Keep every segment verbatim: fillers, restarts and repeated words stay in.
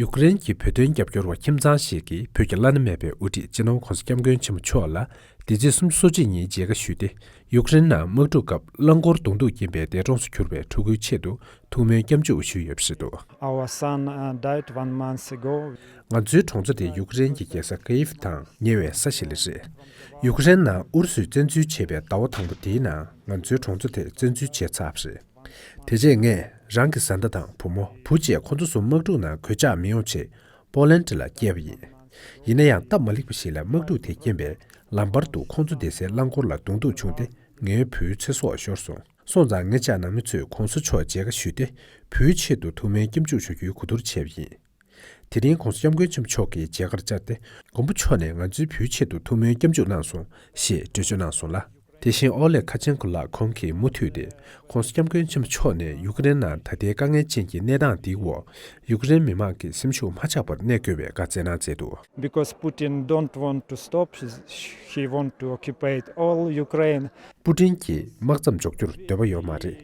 ཡུཀ་རེན་གྱི་བོད་དོན་རྒྱབ་སྐྱོར་བ་ཁྱིམ་ཚང་ཞིག་གིས་བོད་ཀྱི་བླ་ན་མེད་པའི་དབུ་ཁྲིད་སྤྱི་ནོར་༧གོང་ས་༧སྐྱབས་མགོན་ཆེན་པོ་མཆོག་ལ་འདི་ཚེས་སོ་གཅིག་ཉིན་མཇལ་ཁ་ཞུས་ཏེ། ཡུཀ་རེན་ནང་དམག་འཁྲུག་སྐབས་རླངས་འཁོར་གདོང་ཐུག་རྐྱེན་པས་འདས་གྲོངས་སུ་གྱུར་བའི་ཕྲུ་གུའི་ཆེད་དུ་ཐུགས་སྨོན་སྐྱབས་འཇུག་ཞུས་ཡོད་པ་རེད་འདུག། Our son, uh, died one month ago. ང་ཚོའི་གྲོང་ཚོ་དེ་ཡུཀ་རེན་གྱི་རྒྱལ་ས་ཀི་ཡིབ་དང་ཉེ་བའི་ས་ཞིག་ལ་རེད། ཡུཀ་རེན་ནང་ཨུ་རུ་སུས་བཙན་འཛུལ་བྱས་པའི་ཟླ་བ་དང་པོ་དེའི་ནང་ང་ཚོའི་གྲོང་ཚོ་དེ་བཙན་འཛུལ་བྱས་ཚར་བ་རེད། དེ་རྗེས་ངས་རང་གི་བཟའ་ཟླ་དང་བུ་མོ་བུ་བཅས་ཁོ་ཚོ་གསུམ་དམག་འཁྲུག་ནང་གོད་ཆག་མི་ཡོང་ཆེད་པོ་ལན་ཌི་ལ་བསྐྱལ་བ་ཡིན། ཡིན་ན་ཡང་སྟབས་མ་ལེགས་པ་ཞིག་ལ་དམག་འཁྲུག་དེ་རྐྱེན་པས་ལམ་བར་དུ་ཁོང་ཚོ་བསྡད་སའི་རླངས་འཁོར་ལ་གདོང་ཐུག་བྱུང་སྟེ་ངའི་བུའི་ཚེ་སྲོག་ཤོར་སོང་། སོང་ཙང་ངེད་ཅག་ནང་མི་ཚོས་གོང་ས་མཆོག་མཇལ་ཁ་ཞུས་ཏེ་བུའི་ཆེད་དུ་ཐུགས་སྨོན་སྐྱབས་འཇུག་ཞུ་རྒྱུའི་གོ་བསྡུར་བྱས་པ་ཡིན། དེ་རིང་གོང་ས་སྐྱབས་མགོན་ཆེན་པོ་མཆོག་གིས་མཇལ་ཁར་བཅར་ཏེ་མགོན་པོ་མཆོག་ནས་ང་ཚོའི་བུའི་ཆེད་དུ་ཐུགས་སྨོན་སྐྱབས་འཇུག་གནང་སོང་ཞེས་འགྲེལ་བརྗོད་གནང་སོང་ལ། དེ་བཞིན་ཨོ་ལེ་ཁ་ཆེན་ཀོ་ལགས་ཁོང་གིས་མུ་མཐུད་དེ་གོང་ས་སྐྱབས་མགོན་ཆེན་པོ་མཆོག་ནས་ཡུཀ་རེན་ནང་ད་ལྟའི་དཀའ་ངལ་ཅན་གྱི་གནས་སྟངས་འདིའི་འོག་ཡུཀ་རེན་མི་མང་གི་སེམས་ཤུགས་མ་ཆག་པར་གནས་དགོས་པའི་བཀའ་སྩལ་གནང་མཛད་འདུག། Because Putin don't want to stop, he want to occupate all Ukraine. པུ་ཏིན་གྱིས་དམག་མཚམས་འཇོག་རྒྱུར་འདོད་པ་ཡོད་མ་རེད།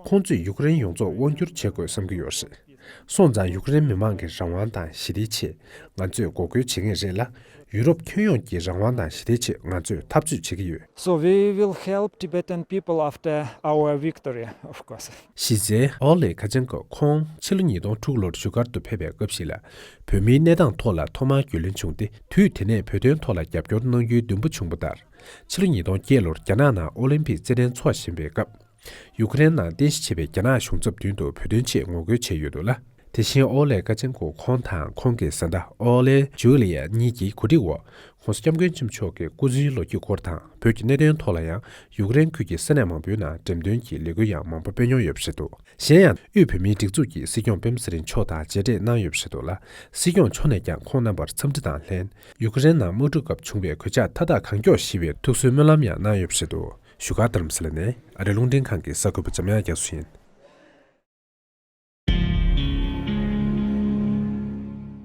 ཁོང་ཚོས་ཡུཀ་རེན་ཡོངས་རྫོགས་དབང་བསྒྱུར་བྱེད་དགོས་བསམ་གྱི་ཡོད་རེད། སོང་ཙང་ཡུཀ་རེན་མི་མང་གི་རང་དབང་དང་ཞི་བདེའི་ཆེད་ང་ཚོས་འགོག་རྒོལ་བྱེད་ངེས་རེད་ལ། ཡུ་རོབ་ཁྱོན་ཡོངས་ཀྱི་རང་དབང་དང་ཞི་བདེའི་ཆེད་ང་ཚོས་འཐབ་རྩོད་བྱེད་ཀྱི་ཡོད། So we will help Tibetan people after our victory, of course. གཞི་རྩའི་ཨོ་ལེ་ཁ་ཆེན་ཀོ་ཁོང་ཕྱི་ལོ་ཉིས་སྟོང་དྲུག་ལོར་བཞུགས་སྒར་དུ་ཕེབས་པའི་སྐབས་ཤིག་ལ་བོད་མིའི་གནས་སྟངས་ཐོག་ལ་ཐོག་མར་རྒྱུས་ལོན་བྱུང་སྟེ། དུས་དེ་ནས་བོད་དོན་ཐོག་ལ་རྒྱབ་སྐྱོར་གནང་རྒྱུའི་འདུན་པ་བྱུང་བ་ལྟར། ཕྱི་ལོ་ཉིས་སྟོང་བརྒྱད་ལོར་རྒྱ་ནག་ནང་ཨོ་ལིམ་པིག་རྩེད་འགྲན་འཚོགས་བཞིན་པའི་སྐབས། ཡུཀ་རེན་ནང་རྟེན་གཞི་བྱས་པའི་རྒྱ་ནག་གཞུང་ཚབ་མདུན་དུ་བོད་དོན་ཆེད་ངོ་རྒོལ་བྱས་ཡོད་འདུག་ལ། དེ་བཞིན་ཨོ་ལེ་ཀ་ཆེན་ཀོ་ཁོང་དང་ཁོང་གི་བཟའ་ཟླ་ཨོ་ལེ་ཇུ་ལི་ཡ་གཉིས་ཀྱིས་གོ་སྒྲིག་འོག་༧གོང་ས་༧སྐྱབས་མགོན་ཆེན་པོ་མཆོག་གི་སྐུ་ཚེའི་ལོ་རྒྱུས་སྐོར་དང་བོད་ཀྱི་གནད་དོན་ཐོག་ལ་ཡང་ཡུཀ་རེན་ཁུལ་གྱི་ས་གནས་མང་པོའི་ནང་འགྲེམས་སྟོན་གྱི་ལས་འགུལ་ཡང་མང་པོ་སྤེལ་མྱོང་ཡོད་པ་རེད་འདུག། གཞན་ཡང་དབུས་བོད་མིའི་སྒྲིག་འཛུགས་ཀྱི་སྲིད་སྐྱོང་སྤེན་པ་ཚེ་རིང་མཆོག་དང་མཇལ་འཕྲད་གནང་ཡོད་པ་རེད་འདུག་ལ། སྲིད་སྐྱོང་མཆོག་ནས་ཀྱང་ཁོང་རྣམ་པར་འཚམས་འདྲི་དང་ལྷན། ཡུཀ་རེན་ནང་དམག་འཁྲུག་སྐབས་བྱུང་བའི་གོད་ཆག་མཐའ་དག་གང་མགྱོགས་ཞི་བའི་ཐུགས་གསོའི་སྨོན་ལམ་ཡང་གནང་ཡོད་པ་རེད་འདུག། བཞུགས་སྒར་རྡ་རམ་ས་ལ་ནས་ཨ་རིའི་རླུང་འཕྲིན་ཁང་གི་གསར་འགོད་པ་འཇམ་དབྱངས་རྒྱ་མཚོ་ཡིན།